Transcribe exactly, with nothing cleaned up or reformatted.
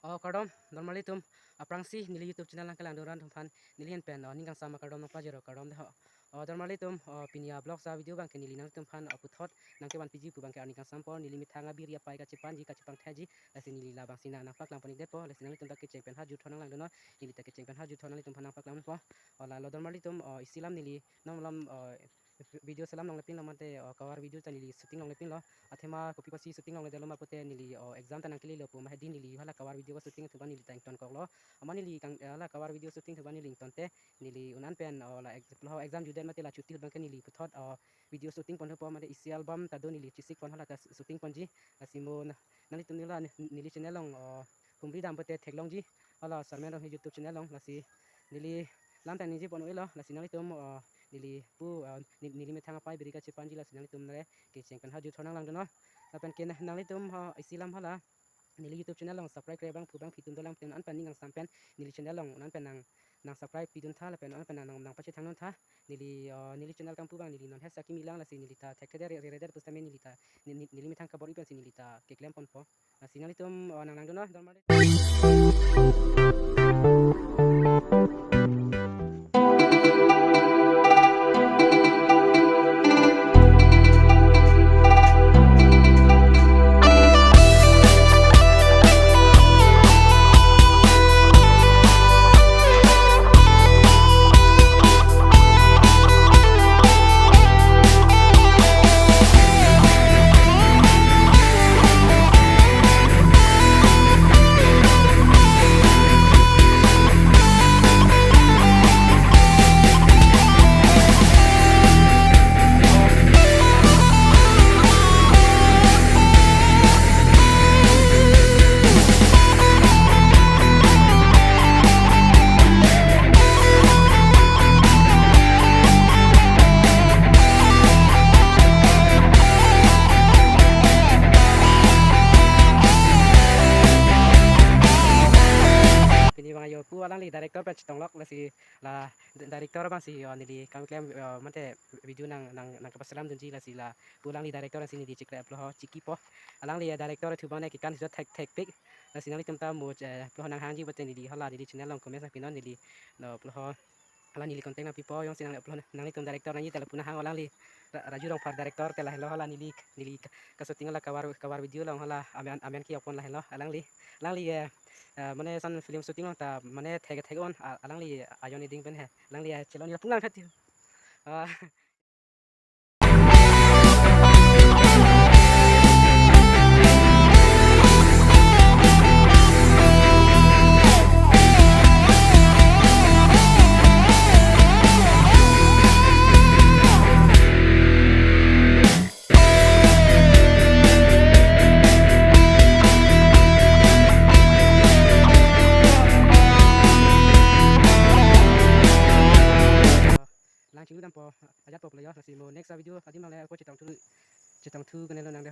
O kardom, dormarlitum, aphrangsi neli YouTube channel nangkelangdun atum aphan neli ahin pen, o, ning kangsam akardom nangpajirlo, kardom dei ho. O dormarlitum, o pini a-vlog sa video abangke neli nanglitum aphan, o, puthot nangkevan piji pu abangke arni kangsam apor neli methang abiri apei kachepanji kachepangthekji, lasi neli labangsi nang nangpaklang pon-ik detpo, lasi nanglitum ta kecheng pen ha jutho nanglangdunnon, neli ta kecheng pen ha jutho nanglitum aphan nangpaklang ponpo. O lalo dormarlitum, o isi alam neli non malom, o video selam longle pinlo mate, o cover video ta neli shooting longle pinlo. Athema kopi apotsi shooting longledetlo ma pute neli, o exam ta nangkelelo pu ma hedi neli hala cover video ka-shooting thuban neli ta ingtonkoklo. Amat neli kang, eh, hala cover video shooting thuban neli ingtonte neli un-an pen, o la ex-, ho exam jutdet mate la chutti ahut abangke neli puthot, o video shooting pon thupo mate isi album ta do neli chesik pon hala ta shooting ponji. Lasi mo na, nanglitum neli la ne-, neli channel along, o humri dam pute theklongji. Hala Sarmen Ronghe YouTube channel along, lasi neli lam ta ningje pon-iklo, lasi nanglitum, o neli pu, o ne-, neli methang apei biri kachepanji, lasi nanglitum nangke kecheng pen ha jutho nanglangdunnon. Lapen ke na, nanglitum, o isi alam hala neli YouTube channel along subscribe kre abangphu bangphi atum dolang pute un-an pen ning kangsam pen neli channel along un-an pen nang, nang subscribe piduntha lapen un-an pen nang, nang, nangpachethangduntha. Neli, o neli channel kangpu abang neli non het sa kimi lang, lasi neli ta thekthedere reredet pusitame neli ta ne-, ne-, neli methang kabor-i pensi neli ta keklem ponpo. Lasi nanglitum, o, nanglangdunnon, dormarli. Pini abang ayo pu alangli director pen chetonglok, lasi la di-, director abangsi, o, neli kam klem, o, mate video nang, nang, nangkepaselamdunji, lasi lapu alangli director si neli chikre aplo ho chikipo. Alangli, ya, director thu abang ne kekan sejot thek, thekpik. Lasi nanglitum ta mo, eh, aplo nanghangji pute neli hala neli channel along comment nangpinon neli, no, aplo hala neli contact nangpipo, jongsi nang aplo nanglitum director nangji ta lapu nanghang alangli Ra-, Raju Rongphar director te lahelo hala neli, neli ka-, ka-shooting hala cover, cover video along hala amen, amen kejokpon lahelo alangli. Alangli, eh, eh, mane ason film shooting along ta mane thek thek-un, a-, alangli ayon iding pen he. Alangli, eh, chelon ila punglang khat. Ah. Lang chinglu dampo, ajatpo pulo yo, lasi mo next video adim nangle ako chetongthu, chetongthu kanelo nang dehon.